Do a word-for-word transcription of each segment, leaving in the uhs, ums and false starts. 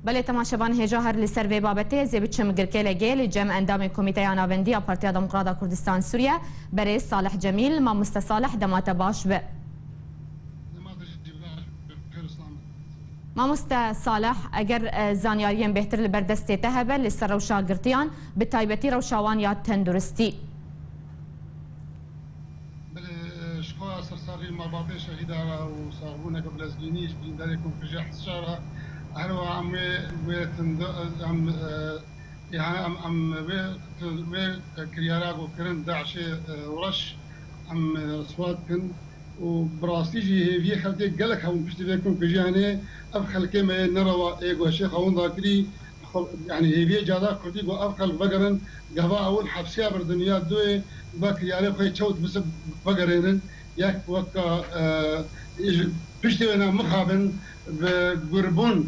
Belê temaşevan, hêja her li ser vê babetê ez ê biçim girkêlegê li cem endamê Komîteya Navendî ya Partiya Demokrat a Kurdistan Sûriye, berêz Salih Cemîl. Mamoste Salih, dema te baş be. Dema te jî baş be. Xêr û selamet. Mamoste Salih, eger, e, zanyariyên bêhtir li ber destê te hebe li ser rewşa girtiyan, bi taybetî rewşa wan ya tenduristî. Belê, e, ji xwe serserî malbatê şehîda re û sexbûneke bi lezgînî ji birîndarê komkujiya Hesşa re. Her wiha em wê, wê tindi, em, e, îhane, em, em wê, wê kiryara ku kirin DAIŞê, e, reş, em, e, riswa dikin. Û bi rastî jî hêviyê xelkê gelek hebûn piştî vê komkujiyanê. Ev xelkê me yê nerewa ê ku Şêxa Winda kirî, xwe, yanî hêviyê cihada kurdî ku ev xelk vegerin, gava ewil hepsiya bir dinya, duyê ve kiryarê xwe çewt bisib vegerênin. Yek weka, e, ji piştê wêna mixabin bi gurbûn,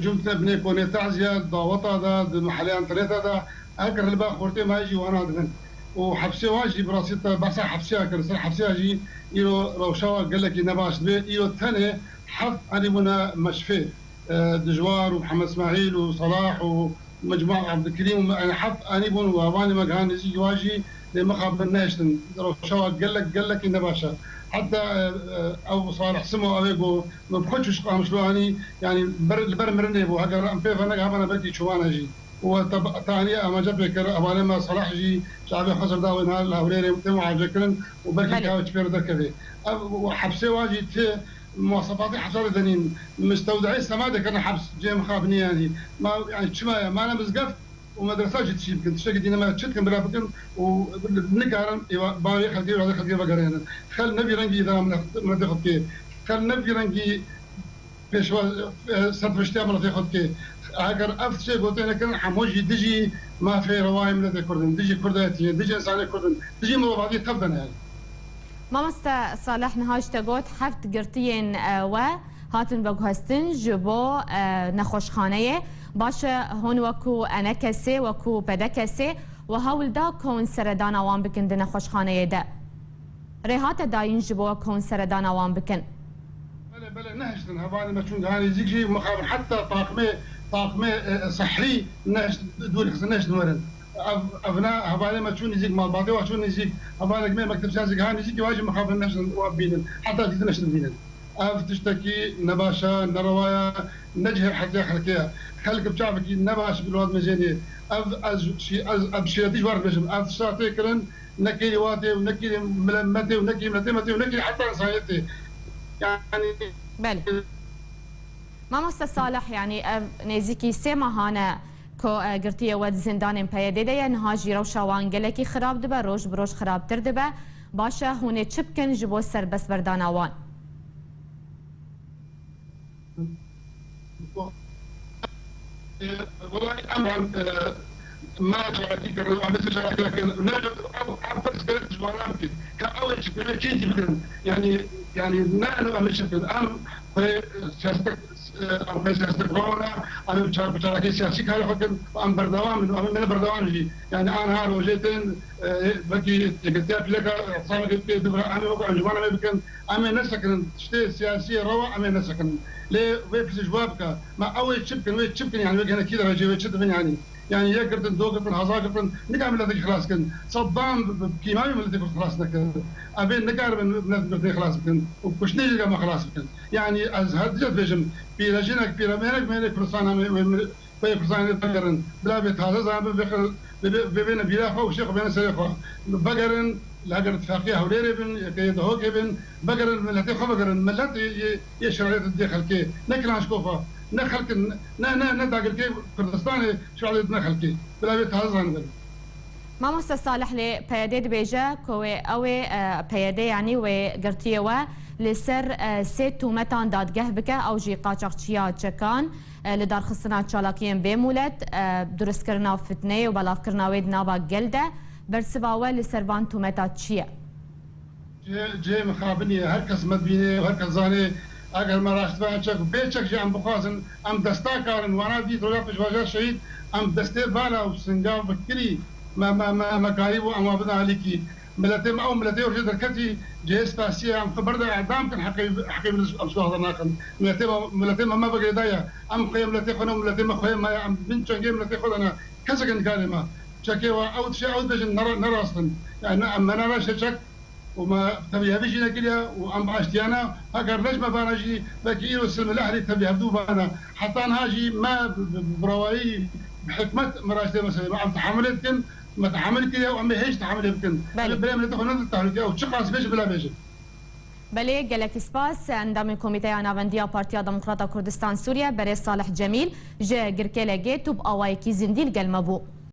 cumte binê konê taziya, daweta de, di meheleyan tinêta de, her kir li ba xortê me jî wana dibin. Û hepsê wan jî bi rastî te behsa hepsiya kir, ser hepsiya jî îro rewşa wa gelekî nebaş dibe. Îro tenê heft anîbûne meşfê, e, Dijwar û Mihemed Smahîl û Salah û Mecmûa Ebdilkerîm û me, heft anîbûn û hevalê me gihan nêzîkî wa jî lê mixabin nehiştin. Rewşa wa gelek, gelekî nebaş e. Heta, e, e, ew Salih Simo, ew ê ku min bi xwe çû ji Qamişlo anî, yanî ber, li ber mirinê bû. Heger em pê ve neke hebana belkî çûbana jî. Û te, te aniye amaje pê kir, hevalê me Salah jî çavê xwe ser da wê niha li Hewlêrê tê mualece kirin û belkî Belê. Ka wê çi pê re derkeve. Ev, û hepsê wan jî tê muwasefatê hepsa de denîn. Mistewdeyê sema de kirine heps, cihê mixabinê yanî. Ma, yanî çima ye? Ma ne mizgeft û medresa jî tişî bikin. Tiştekî dîne me çi dikin, bila bikin û nikarin êva, bavê xelkê û radê xelkê vegerênin. Xel ne vî rengî îdara milet-, miletê xwe dike. Xel ne vî rengî pêşwa, e, serpiriştiya miletê xwe dike. Heger ev tiştê gotê nekirin, hemû jî dijî mafê rewayê miletê Kurd in, dijî Kurdayetiyê, dijî însanê Kurd in, dijî mirovahiyê tev de ne yani. Mamoste Salih, niha ji te got heft girtiyên, e, we hatin veguhestin ji bo, e, nexweşxaneyê. Baş e, hûn wekû ENKSê, wekû PDKSê we hewl da ku hûn seredana wan bikin di nexweşxaneyê de? Rê hate dayîn ji bo ku hûn seredana wan bikin? Belê, belê, nehiştin. Hevalê me çûn gihanê nêzîk jî mixabin heta taqmê, taqmê, e, sehî nehiştin, dûr xistin, nehiştin werin. Ev, ev ne, hevalê me çûn nêzîk, malbatê wa çûn nêzîk, hevalek me mekteb siyasî gihan nêzîkî wa jî mixabin nehiştin wa bînin. Heta dîtin nehiştin bînin. Ev tiştekî nebaş e, nerewa ye, ne cihê hetiya xelkê ye. Xelk bi çavekî nebaş bi li wa dimêjênê. Ev ez şî-, ez, ez bi şîretî ji wan re dibêjim. Ev tişta tê kirin, ne kêrî wa tê û ne kêrî mile-, me tê û ne kêrî miletê me tê û ne kêrî heta însaniyetê. Yanî Belê. Mamoste Salih, yanî ev nêzîkî sê mehan e ku, e, girtiyê we di zindanên PYDê de ye, niha jî rewşa wan gelekî xirab dibe, roj bi roj xirabtir dibe. Baş e, hûn ê çi bikin ji bo serbestberdana wan? Welayi em, em, e, me çalakî kirin, em ê çalakî kirin. Ne, ew, ew pirs gerek ji wan re bikin. Ka ew ê çi bikin, kê jî bikin. Yanî, yanî ne, ne, em ê çi bikin. Em xwe siyaset, e, em xwe siyaset rawna, em ê çal-, çalakî siyasî karê xwe bikin. Em berdewam in, em ê berdewam jî. Yanî aniha rojê tên, e, belkî yekîtiya pîleka, hesabekê pê dibira, em ê wek encûmana me bikin. Em ê nesekinin, tiştê siyasî ye rewa, em ê nesekinin. Lê wê pirsê ji we bike, me ew ê çi bikin, wê çi bikin, yanî wê gene kî derecê wê çi dibin yanî? Yanî yek girtin, do girtin, hezar girtin, nika miletekî xilas kin. Sedan bi, bi kîmawî miletê Kurd xilas nekir. Em ê nikaribin milet girtinê xilas bikin û kuştinê jî me xilas bikin. Yanî ez her dîsa dibêjim, pîrejînek, pîremênek, mêrê Kurdistan em ê, wê Xweyê Kurdistanê vegerin. Bila bê taze zanibin, vê xwe, vê, vê, vê bêne bîra xwe û şê xwe bêne serê xwe. Vegerin, li heger tifaqîya Hewlêrê bin, yekê Dihokê bin, vegerin, miletê xwe vegerin. Milet yê, yê, yê şerîetê didê xelkê. Ne Kilanşkofa, ne xelkin, ne, ne, ne dagirkê Kurdistanê şerîetê didine xelkê. Bila bê taze zanibin. Mamoste Salih, lê PYD dibêje ku wê ew ê, e, PYD, yanî wê girtiyê we li ser, e, sê tûmetan dadgeh bike, ew jî qaçaxçiya çekan, e, lidarxistina çalakiyên bê mûlet, e, durustkirina fitneyê û belavkirina wê di nava gel de. Bersiva we li ser van tûmeta çi ye? Cihê, cihê mixabinê ye, her kes me dibîne û her kes zanê, eger me raştibe çek, bê çek jî em bixwazin, em destakar in, wana dît roja pêşvaja şehîd, em destê vala û singav bi kirî me, me, me, me karîbû em wa bidin alîkî. Miletê me ew miletê rojê derketî cihê spasiye em xwe berde edam kin heqê heqê min em suaxda nakin. Miletê me miletê me me vegirêdaye. Em xwê miletê xwe ne miletê me xwê me ye. Em bin çengê miletê xwe de ne. Kesek nikarê me. Çekê we ew dişê ew dibêjin ne ne rast in. Yani ne em me ne raşte çek û me tevî hevî jî nekiriye û em bi aştiyane heger leş me bana jî belkî îro silmil ehlî tevî hevdû bana. Heta niha jî me bi rawayî bi hikmet me raştê me serê me em tehamilê dikin. Me tehamil kiriye û em ê hêj tehamilê bikin. Belê. Em ê birê miletê xwe nedin tehlûke ew çiqas bêje bila bêje. Belê, gelekî spas. Endamê Komîteya Navendiya Partiya Demokrata Kurdistan Sûriye, berê Salih Cemîl, ji Girkêlê Gê tu bi awayekî zindî li gel me bû.